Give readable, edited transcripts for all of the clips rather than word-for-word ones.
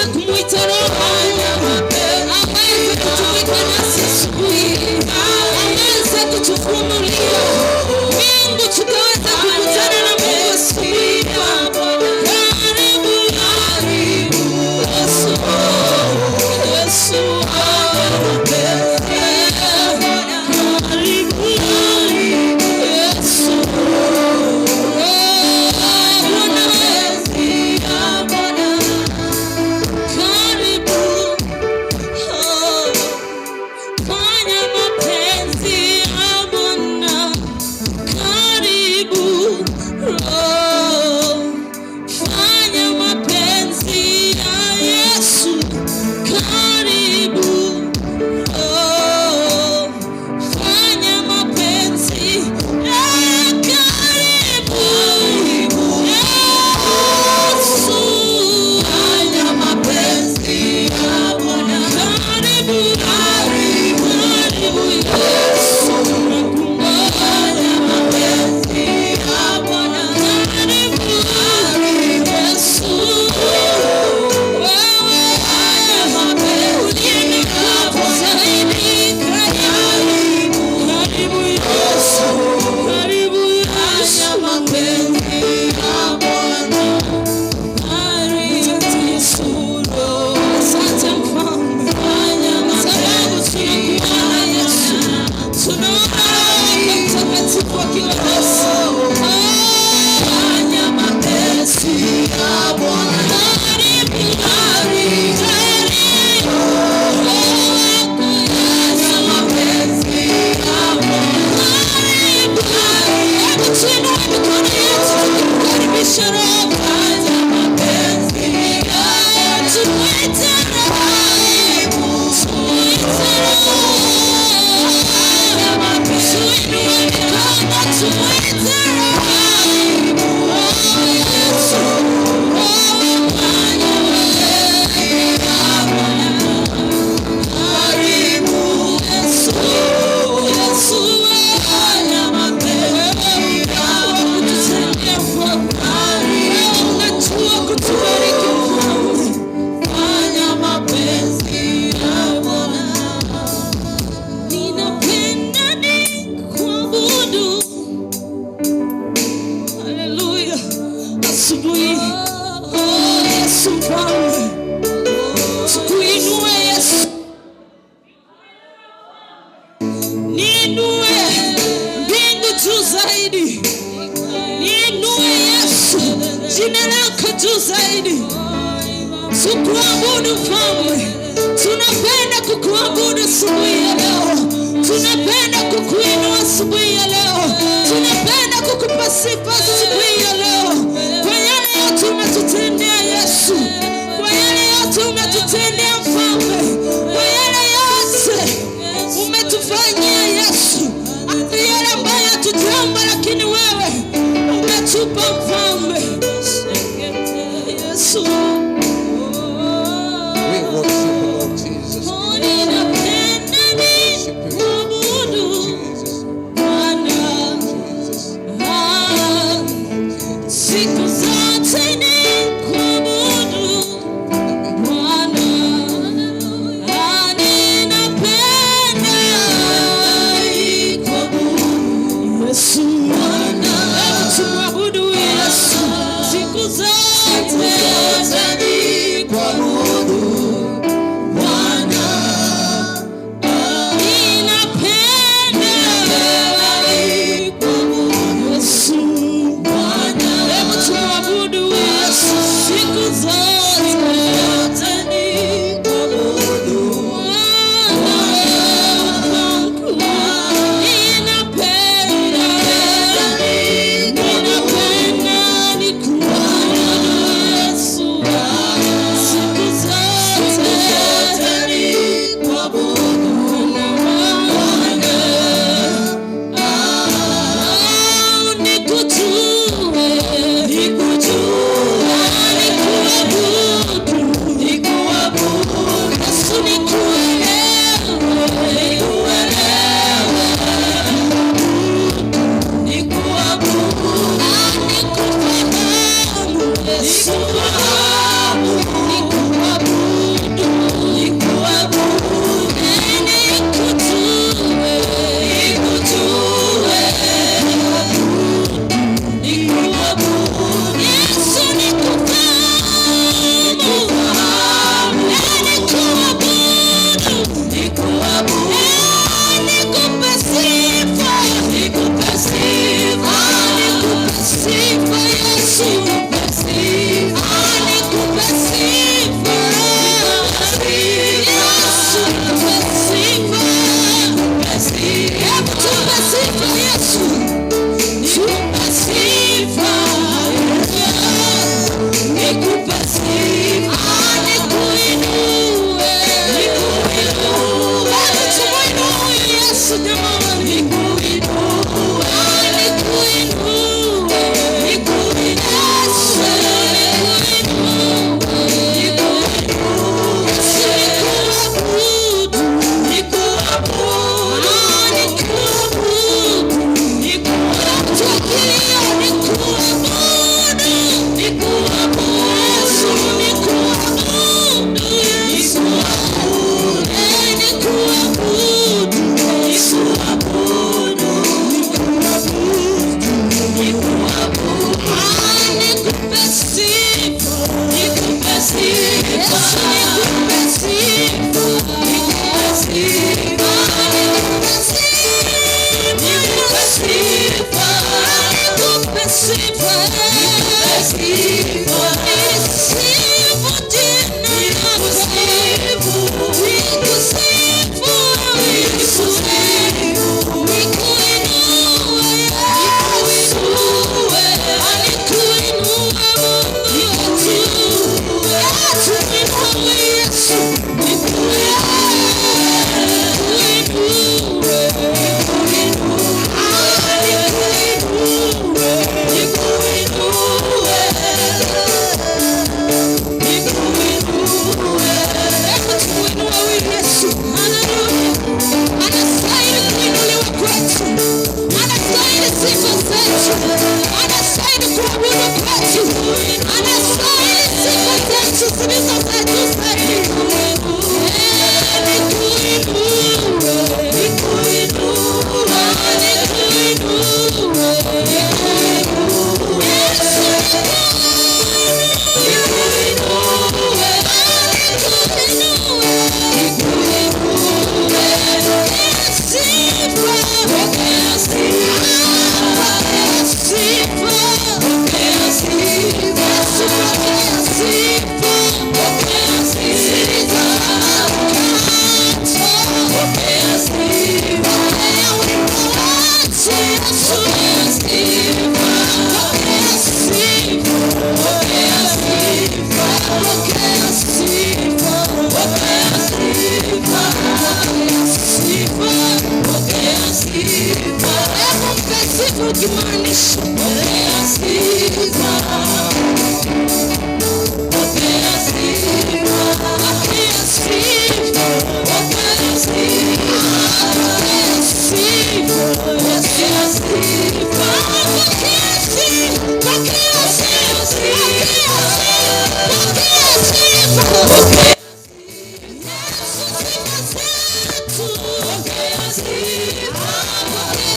Tukaweza kumwita Roho aweze kutumika nasi asubuhi, aweze kutufunulia mbingu, tukaweza kukutana na Mungu asubuhi. Karibu, karibu Yesu, Yesu, karibu Yesu, Bwana, karibu, oh, fanya mapenzi ya Bwana, karibu, oh, fanya mapenzi ya Yesu, karibu, oh, fanya mapenzi, eh, karibu, Yesu, fanya mapenzi ya Bwana, karibu, karibu, karibu Yesu, fanya mapenzi ya Bwana, karibu, karibu Yesu, wewe uliye na nguvu zaidi, karibu, karibu Yesu, karibu Yesu, mapenzi ya Bwana. Asante Yesu, asante Mfalme, sababu tunakuona Yesu, tunaona Roho Mtakatifu akiwa nasi. Fanya mapenzi ya Bwana. Karibu, karibu, karibu. Fanya mapenzi ya Bwana. Karibu, hebu tuinue mikono yetu tukimkaribisha Roho. Fanya mapenzi ya Tuite Roho, tuite Roho. Tuinue mikono, tuite Roho. Oh, Yesu. Oh, fanya mapenzi ya Bwana. Karibu Yesu, Yesu, fanya mapenzi ya kututendea Mfalme. Wewe unajua kutubariki Mfalme. Fanya mapenzi ya Bwana. Ninapenda nikuabudu. Haleluya. Asubuhi. Oh, Yesu Mfalme. Tukuinue Yesu. Niinue mbingu juu zaidi. Niinue Yesu, jina lako juu zaidi. Tukuabudu Mfalme, tunapenda kukuabudu asubuhi ya leo, tunapenda kukuinua asubuhi ya leo, tunapenda kukupa sifa asubuhi ya leo kwa yale yote umetutendea Yesu, kwa yale yote umetutendea Mfalme, kwa yale yote umetufanyia Yesu, hata yale ambayo hatujaomba, lakini wewe umetupa Mfalme. Yesu. We worship you, Lord Jesus. Ninapenda Worship you, nikuabudu Jesus. Bwana. Jesus. Ah, siku zote nikuabudu Bwana. sifa. Nisifu jina lako. Nikusifu Yesu. Nikuinue Yesu. Nikuinue Mungu wetu. Tuinue Yesu. Nikuinue. Hebu tumuinue huyu Yesu. Haleluya. Anastahili kuinuliwa kwetu. Anastahili sifa zetu. Anastahili kuabudu kwetu. Anastahili sifa zetu zilizo za juu zaidi. Eh, nikuinue. Nikuinue. Nikuinue. Yesu, nikuinue. Nikuinue. Sifa. Sifa. Yesu, pokea sifa. Pokea wimbo wetu, Yesu. Pokea sifa. Pokea sifa. Pokea sifa. Hebu mpe sifa ukimaanisha. Pokea sifa. Pokea sifa. Pokea sifa. Pokea sifa. Pokea sifa. Pokea sifa. Pokea sifa. Pokea sifa. Pokea sifa. Pokea Yesu, sifa zetu. Pokea sifa. Pokea sifa. Pokea sifa. Yesu.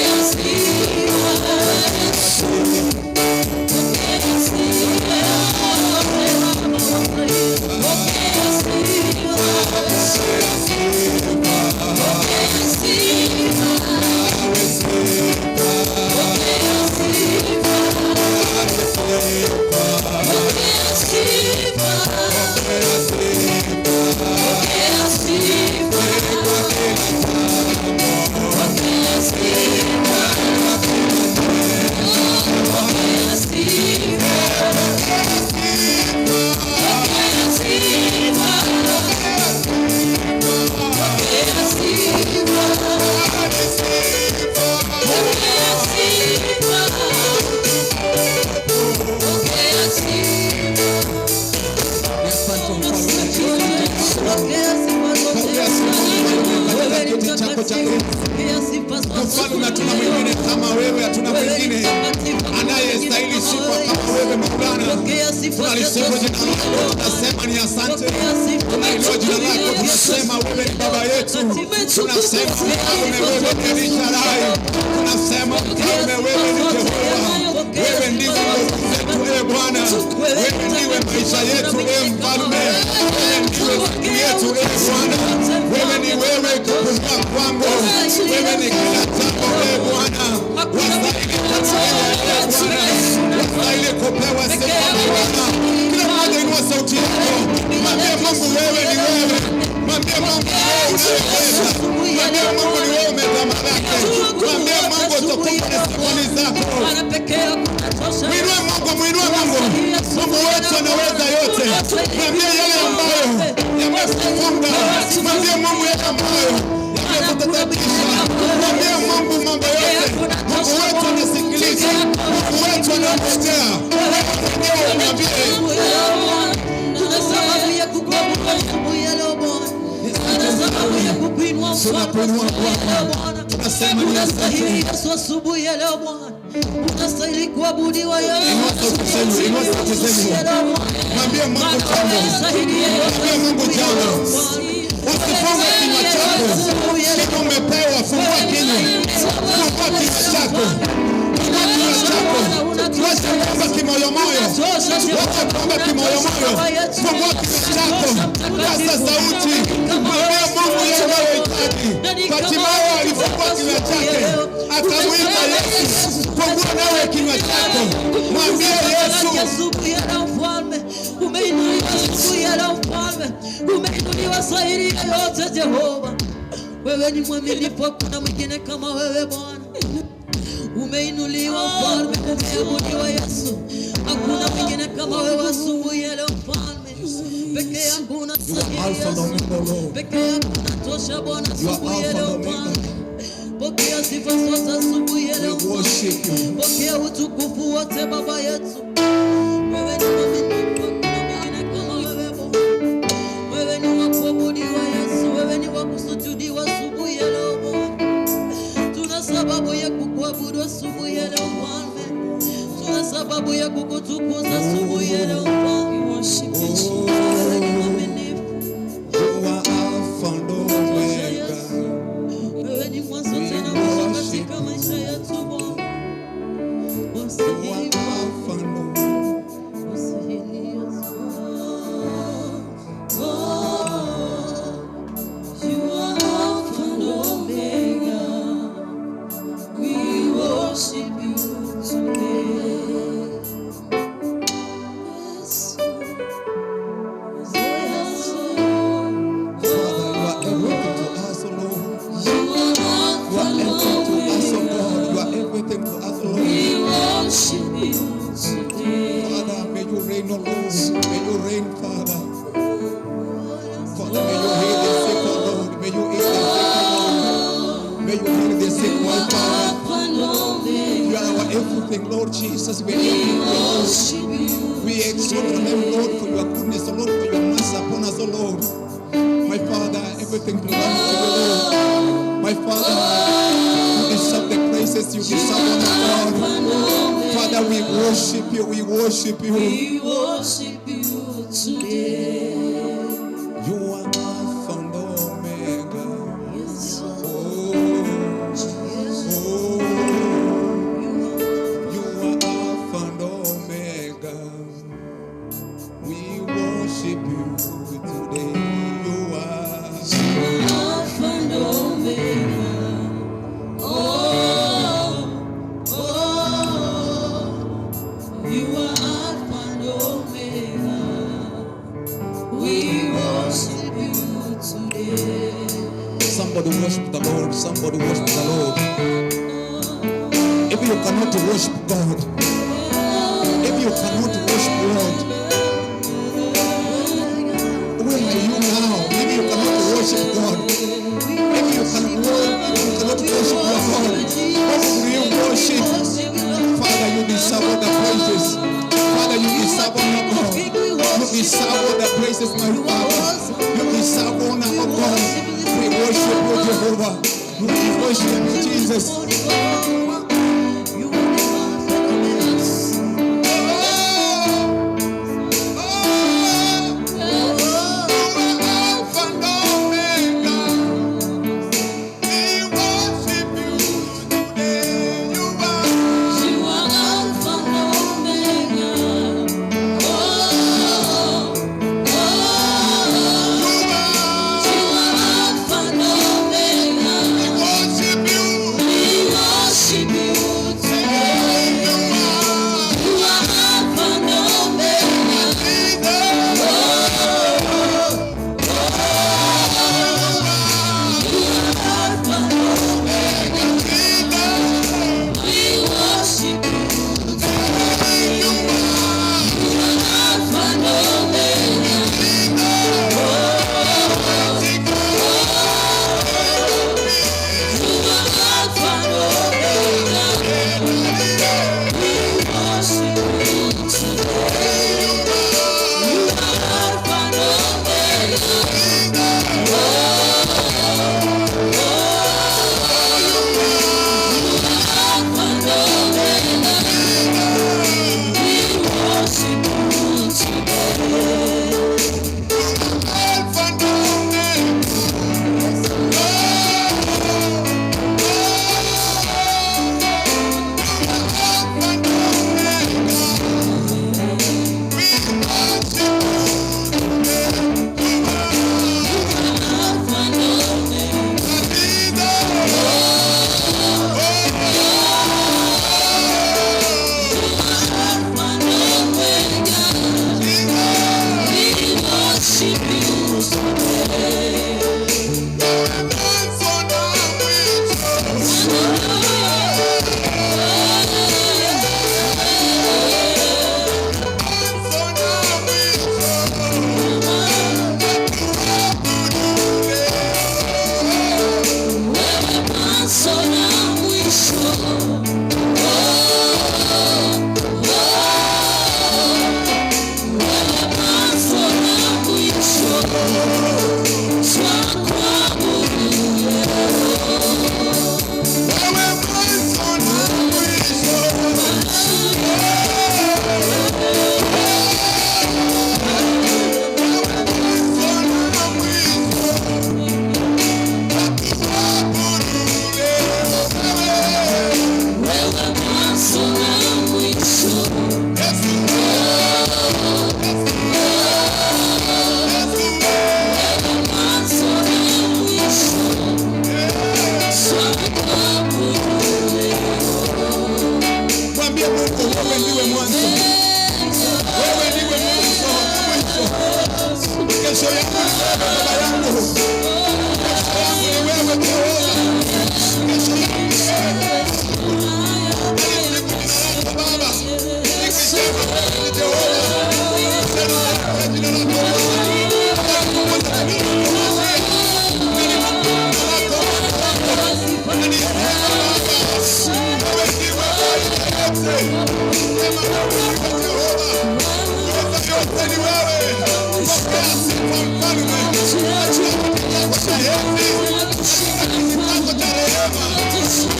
Pokea sifa. Pokea sifa. Pokea sifa. Pokea sifa. Pokea sifa. Pokea sifa. Pokea sifa. Pokea sifa. Pokea sifa. Pokea sifa. Pokea sifa. Pokea sifa. Asante mfalme, asante mfalme. Katika kiti chako cha enzi. Mfalme, hatuna mwingine kama wewe, hatuna mwingine anayestahili sifa kama wewe Maulana. Tunalisifu jina lako, tunasema ni asante. Tunainua jina lako, tunasema wewe ni baba yetu. Tunasema mfalme, wewe ni El Shaddai. Tunasema mfalme, wewe ni Jehova. Wewe ndiwe nguvu zetu, e Bwana. Wewe ndiwe maisha yetu, e mfalme. Wewe ndiwe siku yetu, e Bwana. Wewe ni wewe kupumua kwangu. Wewe ni kila jambo, e Bwana. Wastahili kupewa, e Bwana. Wastahili kupewa sifa, Bwana. Kila mmoja inua sauti yako. Mwambie Mungu wewe ni wewe. Mwambie Mungu wewe unaweza. Mwambie Mungu ni wewe umetamalaki. Mwambie Mungu utukufu ni sabuni zako. Mwinue Mungu, mwinue Mungu. Mungu wetu anaweza yote. Mwambie yale ambayo yamekufunga. Mwambie Mungu yale ambayo yamekutatanisha. Mwambie Mungu mambo yote. Mungu wetu anasikiliza. Mungu wetu anangojea. Wewe mwenyewe umwambie. Tuna sababu ya kukuabudu asubuhi ya leo Bwana. Tuna sababu ya kukuinua mfalme Tunakuinua asubuhi ya leo Bwana. Bwana. Tunasema ni Unastahili asante. Yesu asubuhi ya leo Bwana. Unastahili kuabudiwa Yesu. Inua sauti zenu, inua sauti zenu. Mwambie Mungu jambo. Mwambie Mungu jambo. Usifunge kinywa chako. Kitu umepewa, fungua kinywa. Fungua kinywa chako. Fungua kinywa chako. Wacha kuomba kimoyomoyo. Wacha kuomba kimoyomoyo. Fungua kinywa chako. Paza sauti. Mwambie Mungu yale unayohitaji. Bartimayo alifungua kinywa chake akamwita Yesu. Asubuhi ya leo Mfalme, umeinuliwa asubuhi ya leo Mfalme, umeinuliwa zaidi ya yote Jehova. Wewe ni mwaminifu, hakuna mwingine kama wewe Bwana. Umeinuliwa Mfalme, umeabudiwa Yesu, hakuna mwingine kama wewe asubuhi ya leo Mfalme. Peke yako You are unastahili Alpha and Yesu, Omega, Lord. peke yako unatosha Bwana You are asubuhi ya Alpha leo and Omega. Mfalme. Pokea sifa zote asubuhi ya leo We worship you. Pokea utukufu wote Baba yetu. Wewe ni mwaminifu, hakuna mwingine kama wewe Bwana. Wewe ni wa kuabudiwa Yesu, wewe ni wa kusujudiwa asubuhi ya leo Bwana. Tuna sababu ya kukuabudu asubuhi ya leo Mfalme. Tuna sababu ya kukutukuza asubuhi ya leo Mfalme. Wewe ni mwaminifu, You are Alpha and Omega. wewe ni mwanzo tena mwisho katika maisha yetu Bwana. You are Wastahili Bwana. Alpha and Omega. Wastahili Yesu. Oh, you are Alpha and Omega. We worship you today. Yes, yes, Father, you are everything to us, O Lord. You are You Alpha are and everything to us, O Omega. God. You are everything to us, O Lord. We worship you today. Father, may you reign, O Lord. May you reign, Father. Father, may you heal the sick, O Lord. May you heal the sick, O Lord. May you heal the sick, my Father. Alpha and Omega. You are our everything, Lord Jesus. We you, Lord. Worship you. We exalt your name, Lord, for your goodness, O Lord, for your mercy upon us, O Lord. My Father, everything belongs to you, Lord. My Father, you deserve the praises, you deserve honor, God. Alpha and Omega. Father, we worship you, we worship you. We worship you today. You are Alpha and Omega. Yes, Oh, oh, you are Alpha and Omega. We worship you today. You are. Alpha and Omega. Oh, oh, you are Alpha and Omega. We worship you today. Somebody worship the Lord. Somebody worship the Lord. If you cannot worship God, if you cannot worship Lord, where are you now? If you cannot worship God, if you can if you cannot worship your God, what will you worship? Father, you deserve all the praises. Father, you deserve honor, God. You deserve all the praises, my Father. You deserve honor, oh God. We worship you, Jehovah. We worship you, Jesus. You are the Alpha and Omega. Oh, oh, you are Alpha and Omega. We worship you today. You are. You are Alpha and Omega. Oh, oh, You are. you are Alpha and Omega. We worship you. We worship Wewe mwanzo na mwisho. Mwanzo na mwisho. Tukuabudu leo. Wewe mwanzo na mwisho. Yesu, Yesu, Wewe mwanzo na mwisho. Twakuabudu leo. Mwambie Mungu, wewe ndiwe mwanzo. Wewe ndiwe mwanzo na mwisho. Kesho yangu ni wewe, Baba yangu. Kesho yangu ni wewe, Jehova. Kesho yangu ni wewe. Nalisifu jina lako Baba. Nikisema wewe ni Jehova. Nalisifu jina lako Bwana. Nalitukuza jina lako Masihi. Nalitukuza jina lako Bwana. Nalisema Baba, wewe ndiwe zaidi ya yote. Sema wewe ndiwe Jehova. Uweza yote ni wewe. Pokea sifa Mfalme. Achia kiti chako cha enzi. Achia kiti chako cha rehema.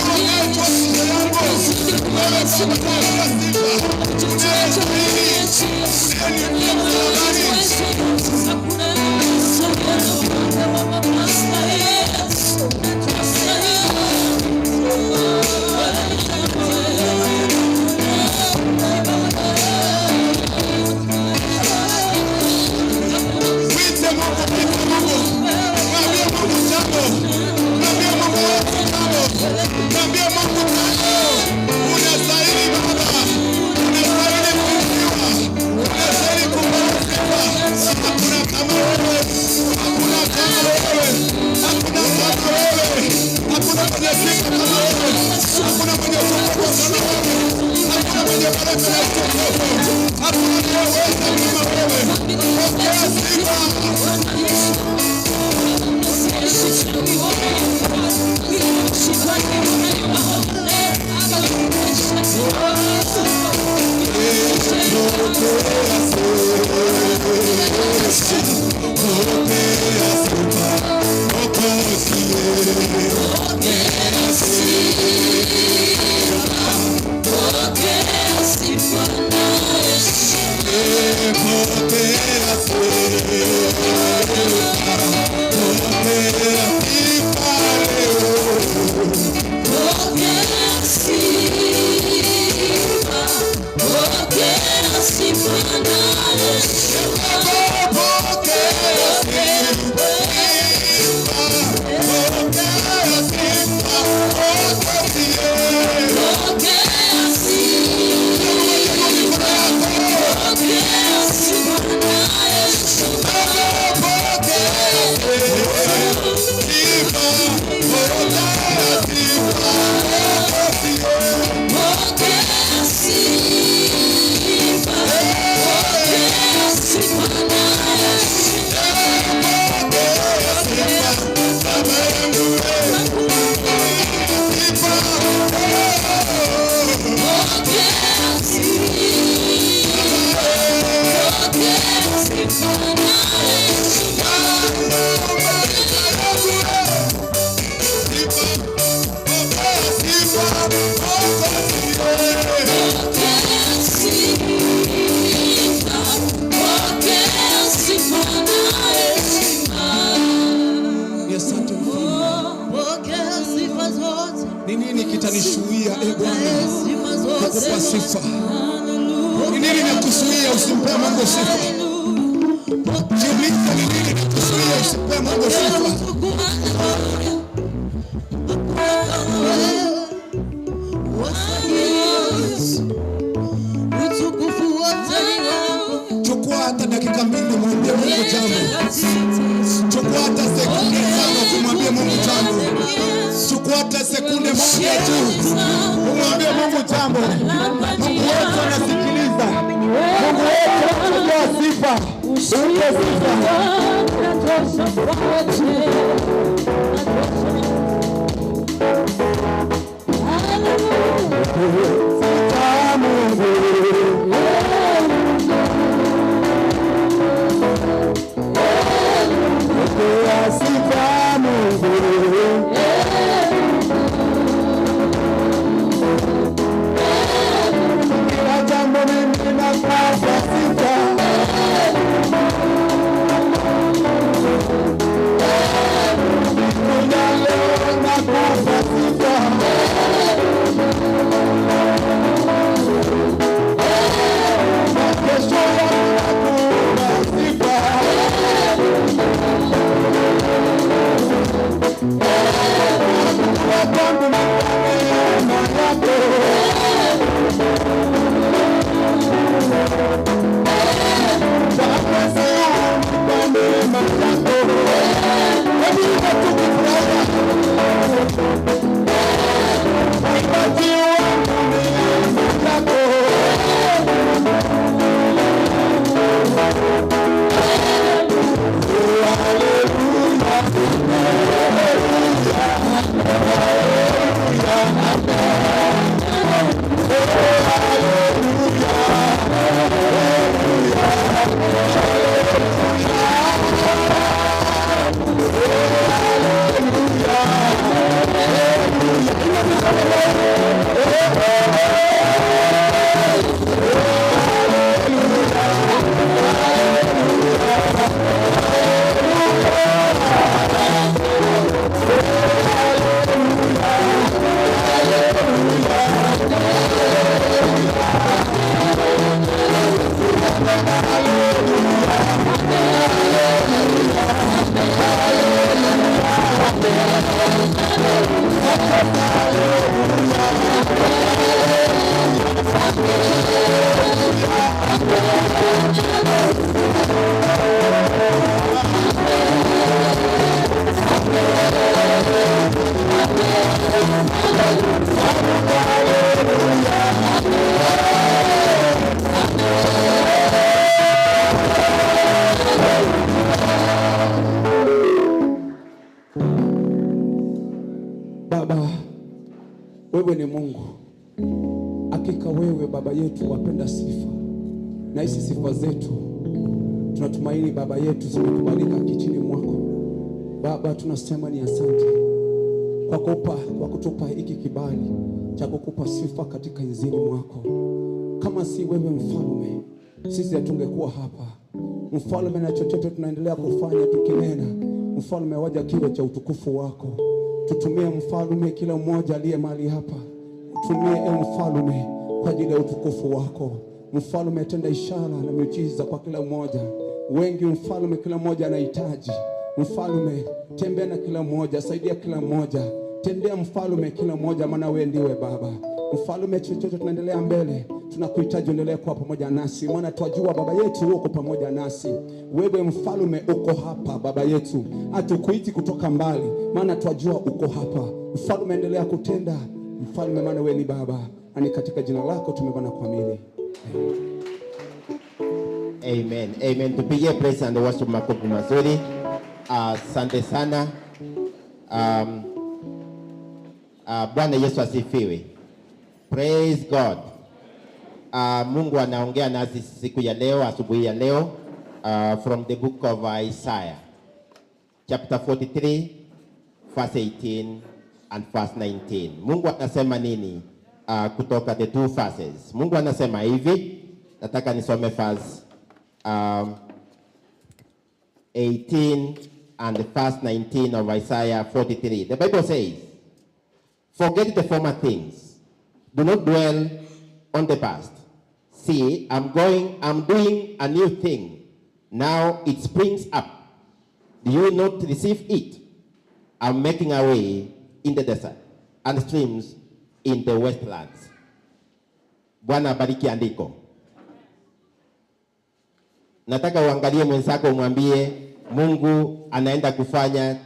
Unayeitwa kesho yangu. Wewe Baba, pokea sifa. Unayestahili. Unayenifia msalabani. Mwite Mungu, mwite Mungu. Mwambie Mungu jambo. Mwambie Mungu wetu jambo. Mwambie Mungu jambo. Unastahili Baba. Unastahili kuinuliwa. Unastahili kupewa sifa. Hakuna kama wewe. Hakuna kama wewe. Hakuna kama wewe. Hakuna mwenye sifa kama wewe. Hakuna mwenye utukufu kama wewe. Hakuna mwenye baraka na utukufu. Hakuna anayeweza kama wewe. Pokea sifa. Ni asante Mfalme. Pokea sifa zote. Ni nini kitanizuia, e Bwana, Sifa zote. kukupa sifa? Ni nini nakuzuia usimpe Mungu sifa? Jiulize, ni nini nakuzuia usimpe Mungu sifa? Utukufu wote ni wako. Chukua hata dakika 2 mwambie Mungu jambo. Chukua hata sekunde 5 kumwambia Mungu jambo. Chukua hata sekunde 1 tu umwambie Mungu jambo. Mungu wetu anasikiliza. Mungu wetu anajua sifa. Umpe sifa. Sifa Mungu. Wewe ni Mungu. Hakika wewe Baba yetu wapenda sifa, na hizi sifa zetu tunatumaini Baba yetu zimekubalika kichini mwako. Baba, tunasema ni asante kwa kutupa hiki kibali cha kukupa sifa katika inzini mwako. Kama si wewe mfalme, sisi hatungekuwa hapa. Mfalme, na chochote tunaendelea kufanya tukinena, mfalme, waja kiwe cha utukufu wako. Tutumie mfalme, kila mmoja aliye mahali hapa, tutumie e mfalme kwa ajili ya utukufu wako. Mfalme, tenda ishara na miujiza kwa kila mmoja. Wengi mfalme, kila mmoja anahitaji. Mfalme, tembea na kila mmoja, saidia kila mmoja, tendea mfalme kila mmoja, maana wewe ndiwe Baba. Mfalme, chochote tunaendelea mbele, tunakuhitaji uendelee kuwa pamoja nasi, maana twajua Baba yetu uko pamoja nasi. Wewe mfalme uko hapa Baba yetu, hatukuiti kutoka mbali, maana twajua uko hapa. Mfalme, endelea kutenda mfalme, maana wewe ni Baba. Ani katika jina lako tumeomba na kuamini. Amen. Amen. Tupigie praise and worship makofi mazuri. Asante sana. Bwana Yesu asifiwe. Praise God. Mungu anaongea nasi siku ya leo, asubuhi ya leo, from the book of Isaiah chapter 43 verse 18 and verse 19. Mungu anasema nini kutoka the two verses? Mungu anasema hivi, nataka nisome verse 18 and verse 19 of Isaiah 43. The Bible says, "Forget the former things. Do not dwell on the past. See, I'm doing a new thing. Now it springs up. Do you not receive it? I'm making a way in the desert and streams in the wastelands." Bwana abariki andiko. Nataka uangalie mwenzako umwambie Mungu anaenda kufanya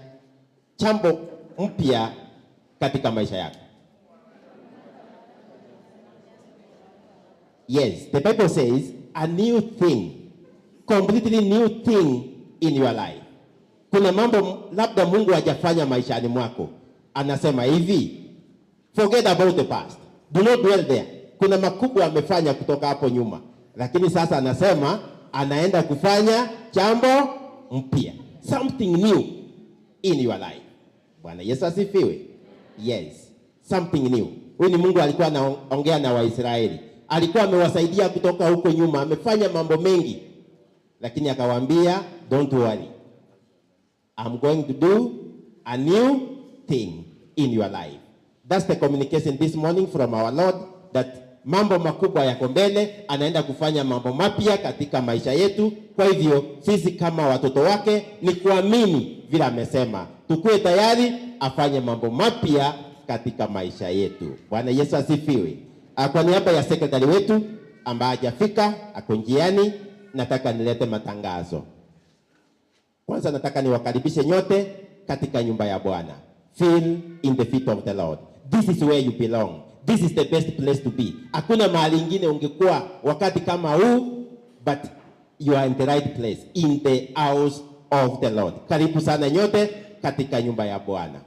jambo mpya katika maisha yako. Yes, the Bible says a new thing, completely new thing in your life. Kuna mambo labda Mungu hajafanya maishani mwako. Anasema hivi, forget about the past. Do not dwell there. Kuna makubwa amefanya kutoka hapo nyuma. Lakini sasa anasema anaenda kufanya jambo mpya. Something new in your life. Bwana Yesu asifiwe. Yes, something new. Huyu ni Mungu alikuwa anaongea na Waisraeli. Alikuwa amewasaidia kutoka huko nyuma, amefanya mambo mengi. Lakini akawaambia, don't worry. I'm going to do a new thing in your life. That's the communication this morning from our Lord, that mambo makubwa yako mbele, anaenda kufanya mambo mapya katika maisha yetu. Kwa hivyo sisi kama watoto wake ni kuamini vile amesema, tukue tayari afanye mambo mapya katika maisha yetu. Bwana Yesu asifiwe. Kwa niaba ya sekretari wetu ambaye hajafika, ako njiani, nataka nilete matangazo. Kwanza nataka niwakaribishe nyote katika nyumba ya Bwana. Feel in the feet of the Lord. This is where you belong. This is the best place to be. Hakuna mahali ingine ungekuwa wakati kama huu, but you are in the right place, in the house of the Lord. Karibu sana nyote katika nyumba ya Bwana.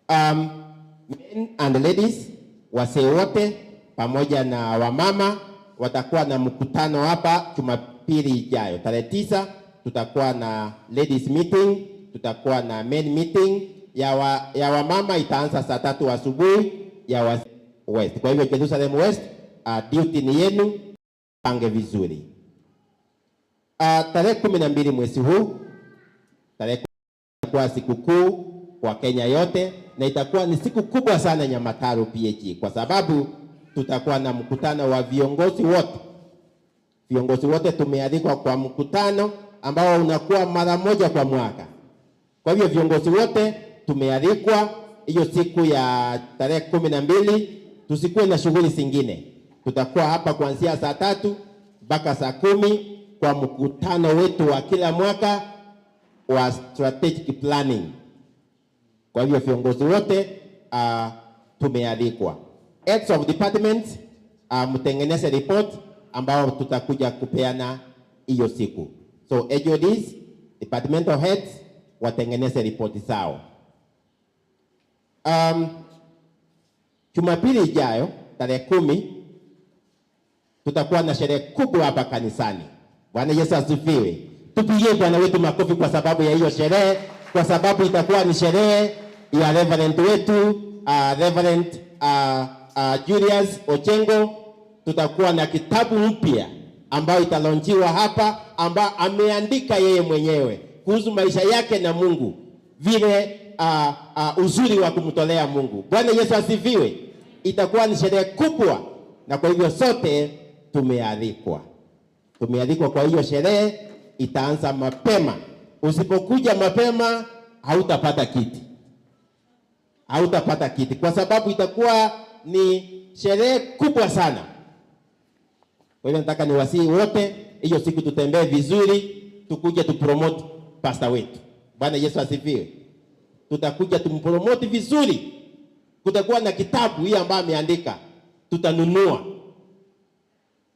Men and ladies, wasee wote pamoja na wamama watakuwa na mkutano hapa Jumapili ijayo tarehe 9. Tutakuwa na ladies meeting, tutakuwa na men meeting. Ya wamama itaanza saa 3 asubuhi, ya wa West. Kwa hivyo Jerusalem West, duty ni yenu, pange vizuri. Tarehe 12 mwezi huu, tarehe itakuwa sikukuu kwa Kenya yote, na itakuwa ni siku kubwa sana Nyamataro PAG, kwa sababu tutakuwa na mkutano wa viongozi wote. Viongozi wote tumealikwa kwa mkutano ambao unakuwa mara moja kwa mwaka. Kwa hivyo viongozi wote tumealikwa hiyo siku ya tarehe 12, tusikuwe na shughuli zingine. Tutakuwa hapa kuanzia saa 3 mpaka saa 10 kwa mkutano wetu wa kila mwaka wa strategic planning. Kwa hivyo viongozi wote tumealikwa. Heads of departments, mtengeneze report ambao tutakuja kupeana hiyo siku. So HODs, departmental heads watengeneze report zao. Jumapili ijayo tarehe 10 tutakuwa na sherehe kubwa hapa kanisani. Bwana Yesu asifiwe. Tupigie Bwana wetu makofi kwa sababu ya hiyo sherehe, kwa sababu itakuwa ni sherehe ya Reverend wetu, Reverend Julius Ochengo. Tutakuwa na kitabu mpya ambayo italaunchiwa hapa, ambayo ameandika yeye mwenyewe kuhusu maisha yake na Mungu, vile uzuri wa kumtolea Mungu. Bwana Yesu asifiwe. Itakuwa ni sherehe kubwa, na kwa hivyo sote tumealikwa. Tumealikwa kwa hiyo sherehe. Itaanza mapema. Usipokuja mapema hautapata kiti. Hautapata kiti kwa sababu itakuwa ni sherehe kubwa sana. Kwa hivyo nataka niwasihi wote, hiyo siku tutembee vizuri, tukuje tupromote pastor wetu. Bwana Yesu asifiwe. Tutakuja tumpromote vizuri. Kutakuwa na kitabu hii ambayo ameandika, tutanunua.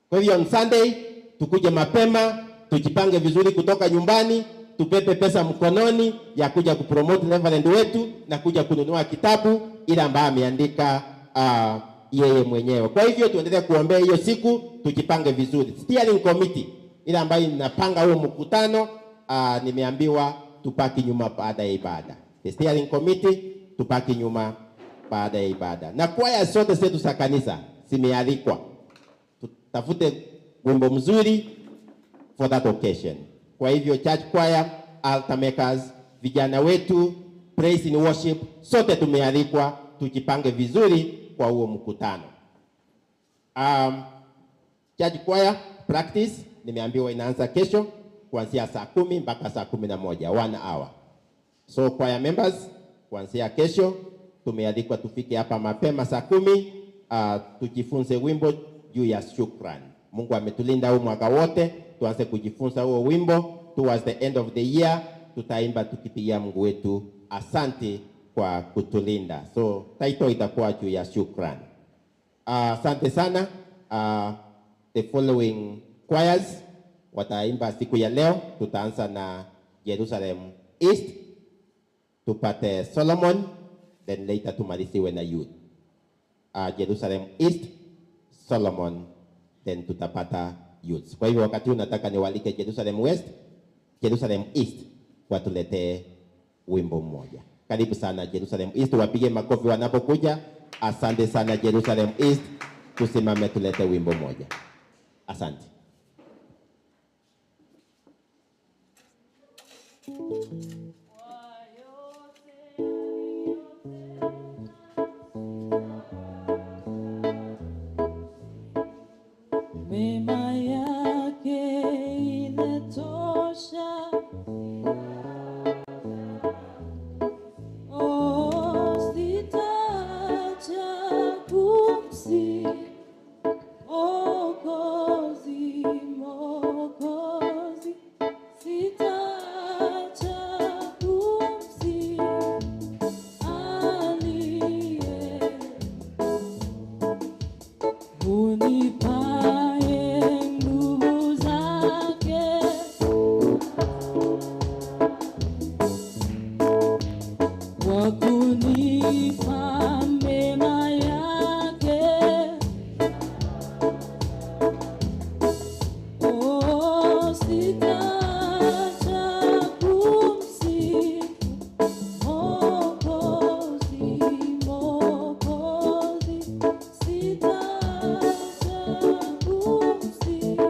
Kwa hivyo on Sunday tukuje mapema, tujipange vizuri kutoka nyumbani, tubebe pesa mkononi ya kuja kupromote reverend wetu na kuja kununua kitabu ile ambayo ameandika yeye mwenyewe. Kwa hivyo tuendelee kuombea hiyo siku, tujipange vizuri. Steering committee ile ambayo inapanga huo mkutano, nimeambiwa tupaki nyuma baada ya ibada. The steering committee tupaki nyuma baada ya ibada. Na kwaya zote zetu za kanisa zimealikwa. Tutafute wimbo mzuri for that occasion. Kwa hivyo church choir, altar makers, vijana wetu, praise and worship, sote tumealikwa tujipange vizuri kwa huo mkutano. Church choir practice nimeambiwa inaanza kesho kuanzia saa 10 mpaka saa 11, 1 hour. So choir members, kuanzia kesho tumealikwa tufike hapa mapema saa 10, tujifunze wimbo juu ya shukrani. Mungu ametulinda huu mwaka wote, tuanze kujifunza huo wimbo. Towards the end of the year tutaimba tukipigia Mungu wetu asante kwa kutulinda. So title itakuwa juu ya shukrani. Asante sana. The following choirs wataimba siku ya leo. Tutaanza na Jerusalem East, tupate Solomon, then later tumaliziwe na youth. Jerusalem East, Solomon, then tutapata youth. Kwa hivyo wakati huu nataka niwalike Jerusalem West, Jerusalem East watuletee wimbo mmoja. Karibu sana Jerusalem East, wapige makofi wanapokuja. Asante sana Jerusalem East, tusimame tulete wimbo mmoja. Asante. Mema yake inatosha. Oh, sitaacha kumsifu Mwokozi, Mwokozi. Sitaacha kumsifu aliye unipaye nguvu zake, kwa kunipa mema yake. Oh, sitaacha kumsifu Mwokozi, Mwokozi. Sitaacha kumsifu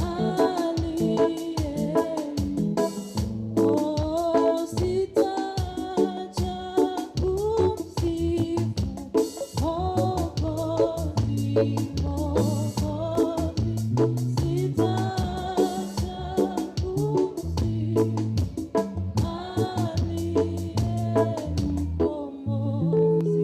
aliye. Oh, sitaacha kumsifu Mwokozi, Mwokozi. Sitaacha kumsifu aliye Mkombozi.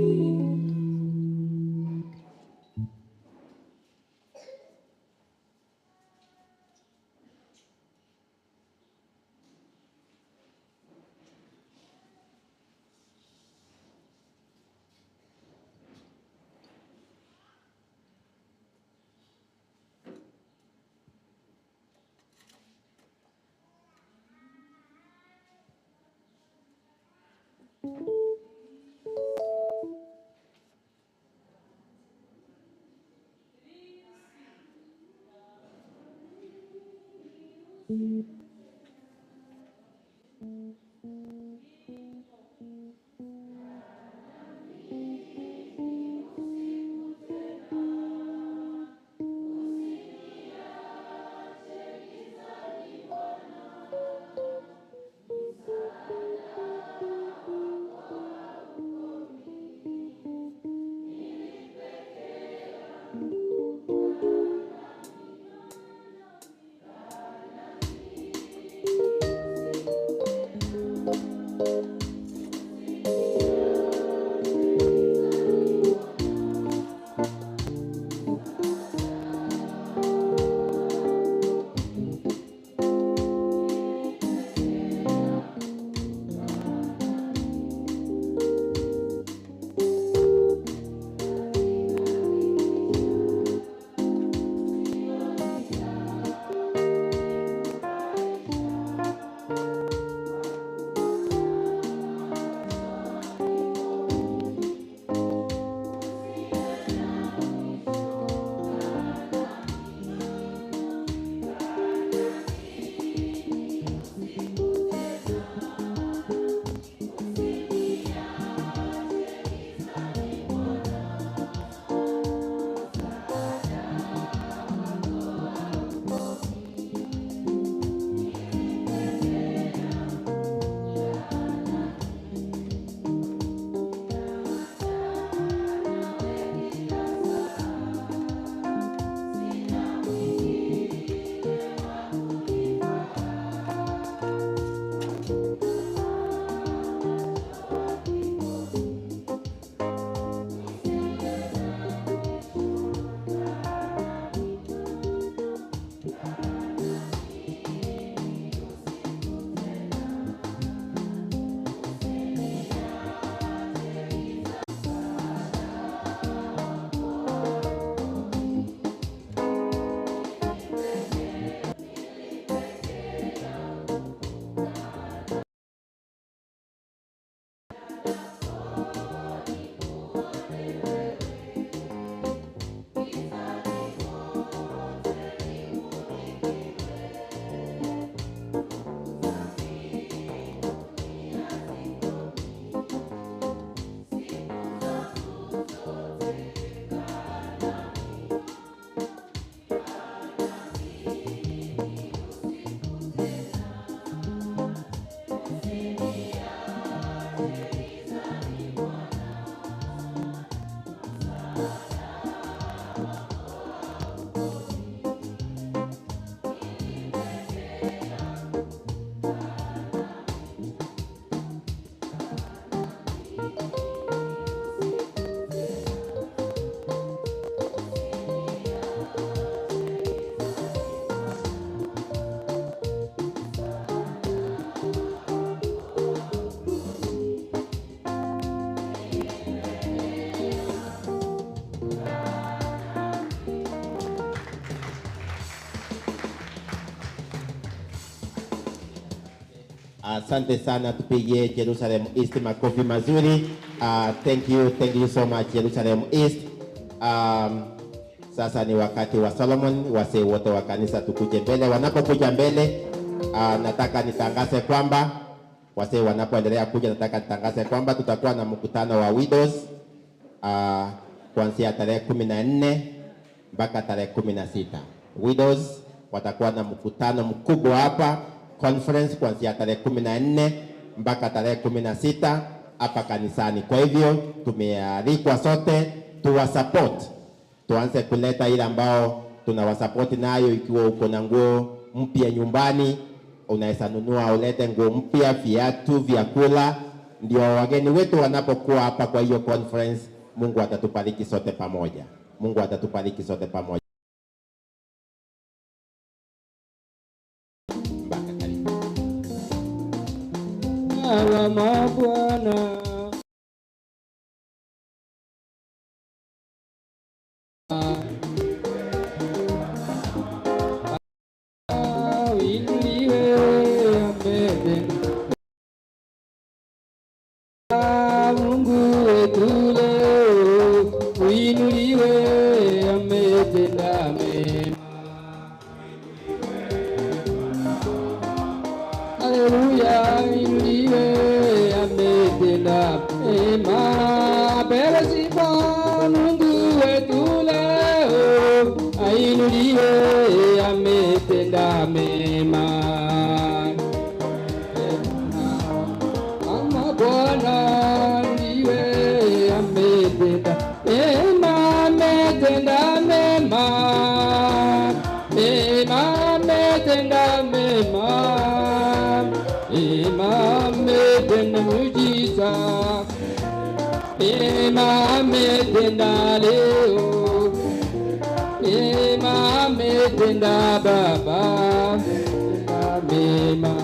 Asante sana, tupigie Jerusalem East makofi mazuri. Thank you so much Jerusalem East. Sasa ni wakati wa Solomon, wasee wote wa kanisa tukuje mbele. Wanapokuja mbele, nataka nitangaze kwamba wasee wanapoendelea kuja, nataka nitangaze kwamba tutakuwa na mkutano wa widows kuanzia tarehe 14 mpaka tarehe 16. Widows watakuwa na mkutano mkubwa hapa, conference kuanzia tarehe 14 mpaka tarehe 16 hapa kanisani. Kwa hivyo tumealikwa sote tuwasupport, tuanze kuleta ile ambao tunawasupport nayo. Ikiwa uko na nguo mpya nyumbani, unaweza nunua ulete nguo mpya, viatu, vyakula, ndio wageni wetu wanapokuwa hapa kwa hiyo conference. Mungu atatubariki sote pamoja. Mungu atatubariki sote pamoja. Mpaka karibu. Wa Bwana Mungu wetu leo uinuliwe, ametenda mema. Haleluya, ainuliwe, ametenda mema. Apewe sifa Mungu wetu leo, ainuliwe, ametenda mema. Ama Bwana ndiwe ametenda mema, ametenda mema, mema, ametenda mema, mema, ametenda miujiza, mema, ametenda leo, mema, ametenda Baba, mema.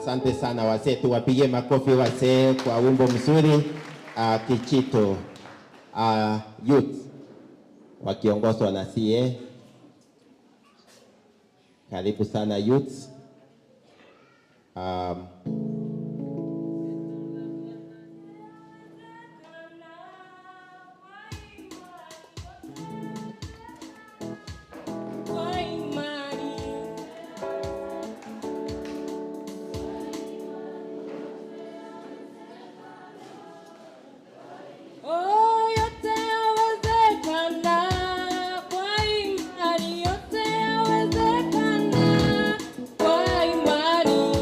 Asante sana wazee, tuwapigie makofi wazee kwa wimbo mzuri. Kichito youth wakiongozwa na CA. Karibu sana youth. Kwa imani. Oh, yote yawezekana kwa imani, yote yawezekana kwa imani.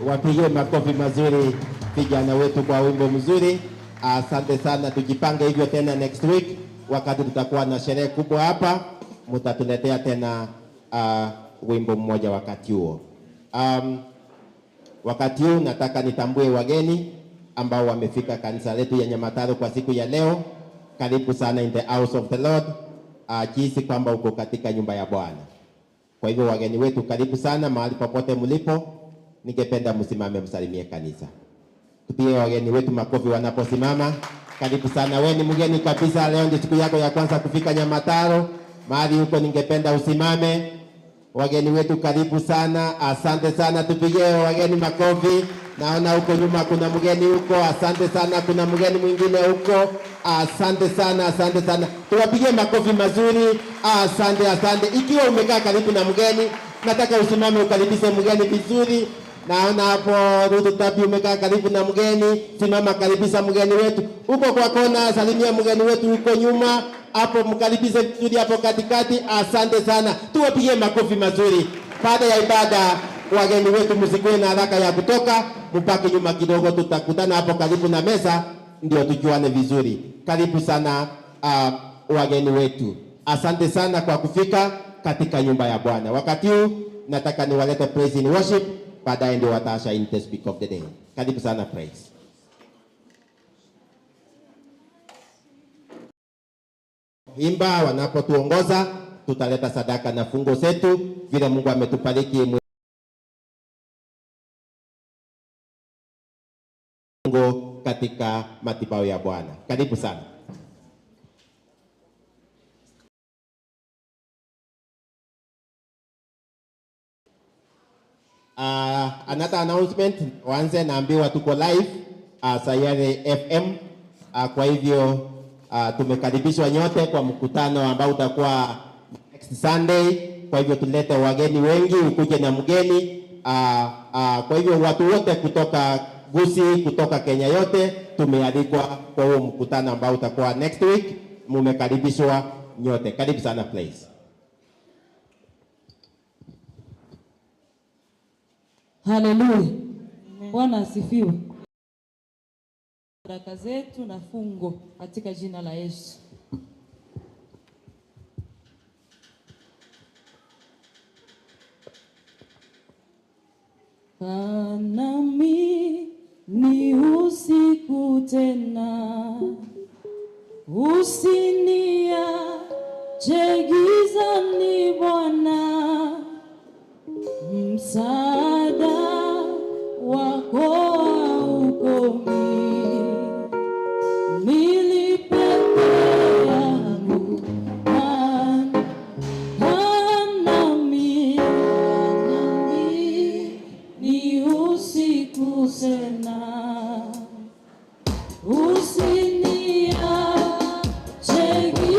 Wapigie makofi mazuri vijana wetu kwa wimbo mzuri. Asante sana, tujipange hivyo tena next week wakati tutakuwa na sherehe kubwa hapa, mtatuletea tena wimbo mmoja wakati huo. Wakati huu nataka nitambue wageni ambao wamefika kanisa letu ya Nyamataro kwa siku ya leo. Karibu sana in the house of the Lord. Jihisi kwamba uko katika nyumba ya Bwana. Kwa hivyo wageni wetu, karibu sana mahali popote mlipo. Ningependa msimame msalimie kanisa. Tupige wageni wetu makofi wanaposimama. Karibu sana, wewe ni mgeni kabisa, leo ndio siku yako ya kwanza kufika Nyamataro. Mahali huko ningependa usimame. Wageni wetu karibu sana, asante sana, tupige wageni makofi. Naona huko nyuma kuna mgeni huko, asante sana. Kuna mgeni mwingine huko, asante sana, asante sana. Tuwapigie makofi mazuri, asante, asante. Ikiwa umekaa karibu na mgeni, nataka usimame ukaribishe mgeni vizuri. Naona hapo Ruth Tabi umekaa karibu na mgeni, simama karibisha mgeni wetu. Huko kwa kona salimia mgeni wetu huko nyuma, hapo mkaribishe vizuri hapo katikati. Asante sana, tuwapigie makofi mazuri. Baada ya ibada, wageni wetu msikuwe na haraka ya kutoka, mpaki nyuma kidogo, tutakutana hapo karibu na meza ndio tujuane vizuri. Karibu sana wageni wetu. Asante sana kwa kufika katika nyumba ya Bwana. Wakati huu nataka niwalete praise in worship, baadaye ndio wataasha in the speak of the day. Karibu sana praise. Imba wanapotuongoza, tutaleta sadaka na fungo zetu vile Mungu ametubariki Mungu katika madhabahu ya Bwana. Karibu sana. Another announcement, waanze naambiwa tuko live Sayari FM. Kwa hivyo tumekaribishwa nyote kwa mkutano ambao utakuwa next Sunday. Kwa hivyo tulete wageni wengi, ukuje na mgeni. Kwa hivyo watu wote kutoka Gusii, kutoka Kenya yote tumealikwa kwa huo mkutano ambao utakuwa next week. Mumekaribishwa nyote. Karibu sana please. Haleluya. Bwana asifiwe. Baraka zetu na fungo katika jina la Yesu. Nami ni usiku tena, usiniache gizani Bwana, msaada wako haukomi, nilipe yangu nami ni usiku tena, usiniache gizani.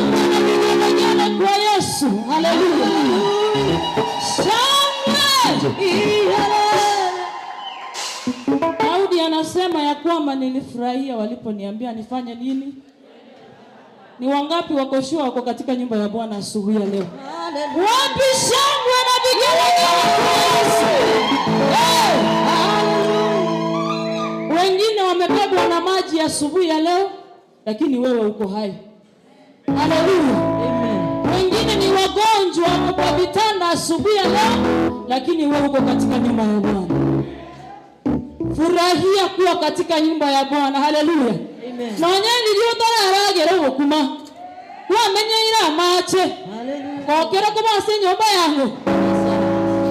Shangwe na vigelegele kwa Yesu. Haleluya. Shangwe. Daudi anasema ya kwamba nilifurahia waliponiambia nifanye nini. Ni wangapi wako sure wako katika nyumba ya Bwana asubuhi ya leo? Wapi shangwe na vigelegele kwa Yesu? Hey! Wengine wamebebwa na maji asubuhi ya leo, lakini wewe uko hai. Haleluya. Wengine ni wagonjwa, wako kwa vitanda asubuhi ya leo, lakini wewe uko katika nyumba ya Bwana. Furahia kuwa katika nyumba ya Bwana. Haleluya. Nonye nilio tararagera gukuma wamenyeire amache kokera kubasa enyumba yangu,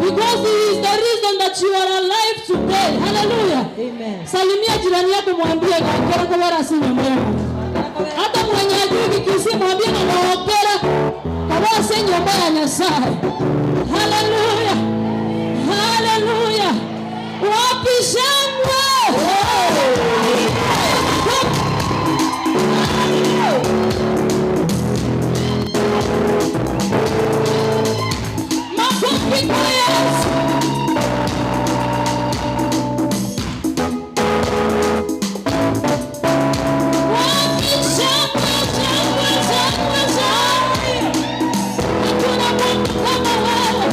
because he is the reason that you are alive today. Haleluya. Salimia jirani yako, mwambie kokera kubara si nyumba yangu. Hata mwenye ajui Kikisii, mwambie nanaokera kabasa enyumba ya Nyasaye. Haleluya. Haleluya. Wapi shangwe? Makofi kwa Yesu. Wapi shangwe, shangwe, shangwe, shangwe? Hakuna Mungu kama wewe.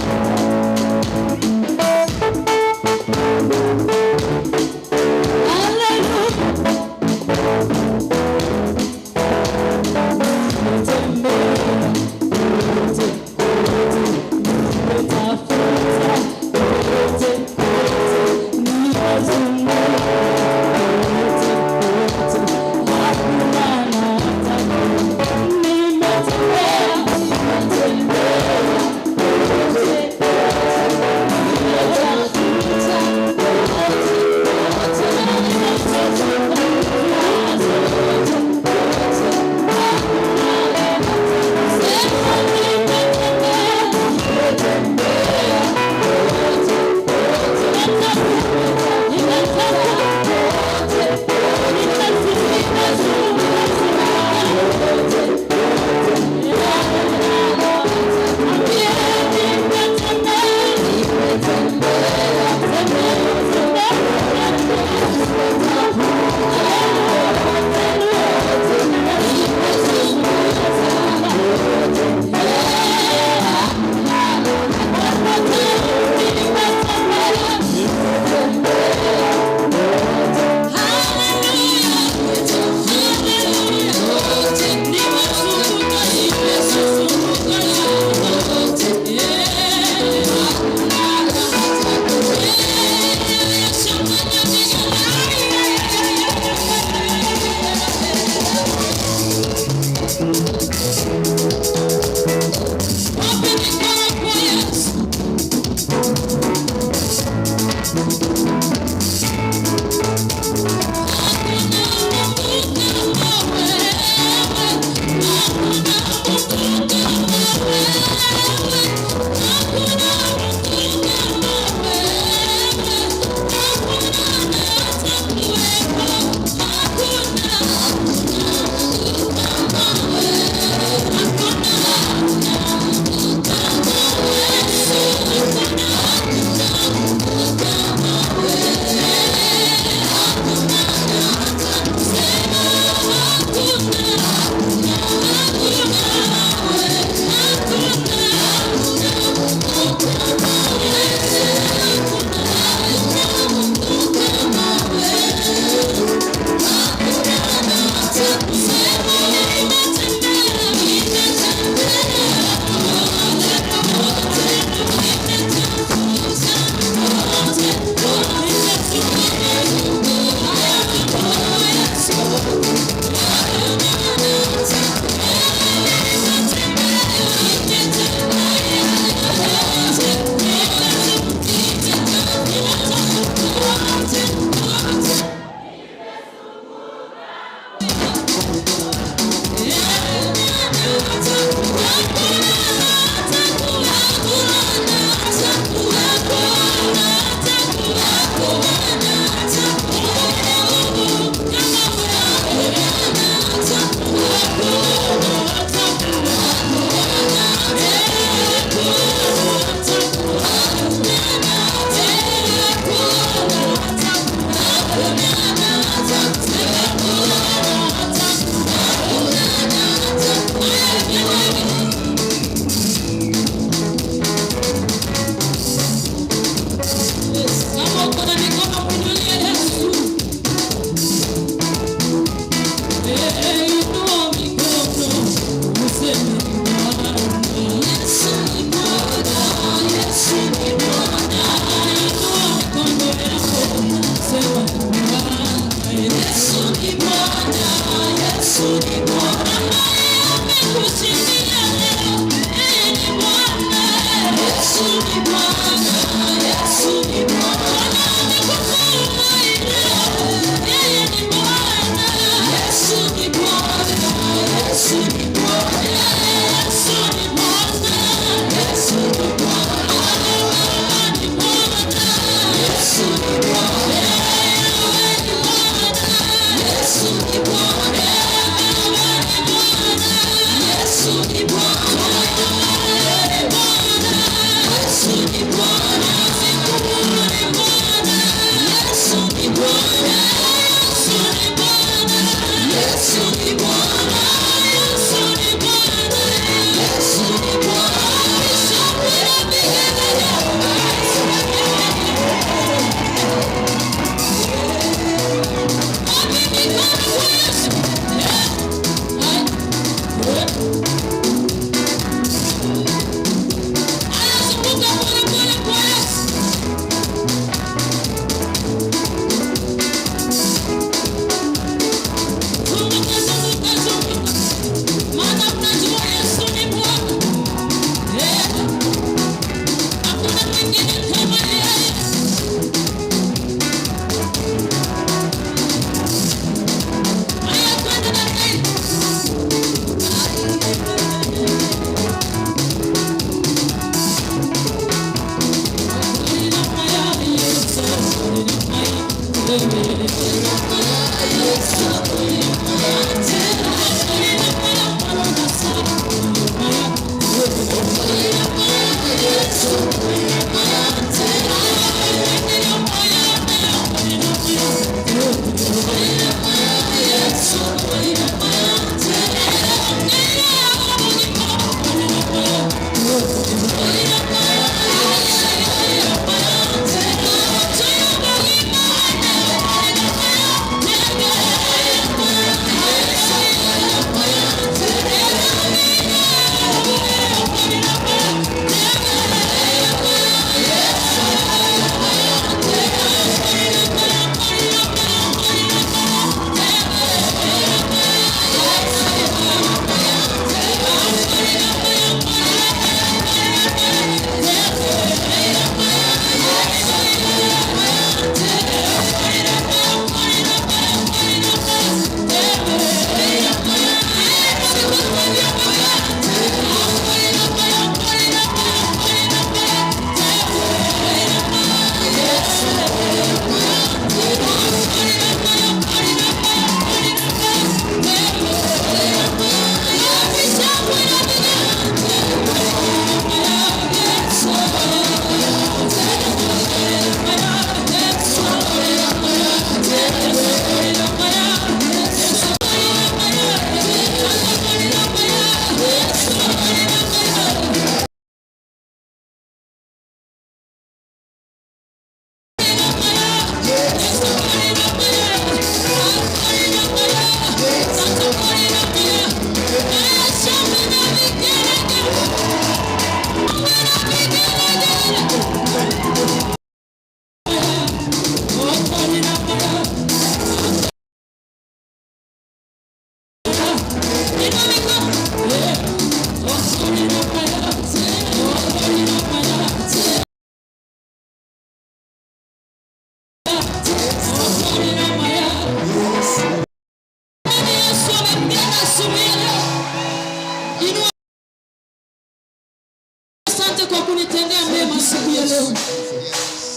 siku ya leo.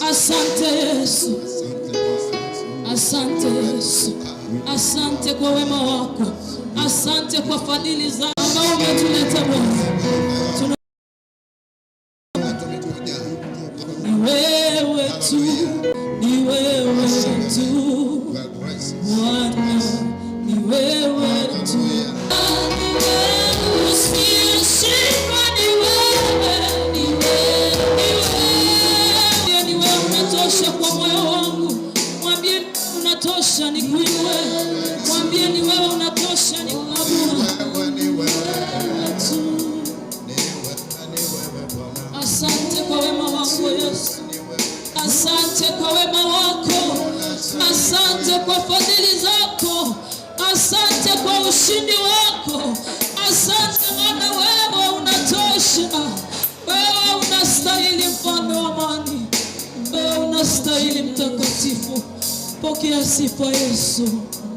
Asante Yesu, asante Yesu, asante kwa wema wako, asante kwa fadhili zako ambao umetuleta Bwana. Ni wewe tu, ni wewe tu Bwana, ni wewe tu. Usiyeshindwa ni wewe, ni wewe, ni wewe. Ni wewe unatosha kwa moyo wangu. Mwambie unatosha nikuinue. Mwambie ni wewe unatosha nikuabudu. Wewe tu. Asante kwa wema wako Yesu. Asante kwa wema wako, asante kwa fadhili zako, asante kwa ushindi wako, asante maana wewe unatosha, wewe unastahili mfalme wa amani, wewe unastahili mtakatifu. Pokea sifa Yesu.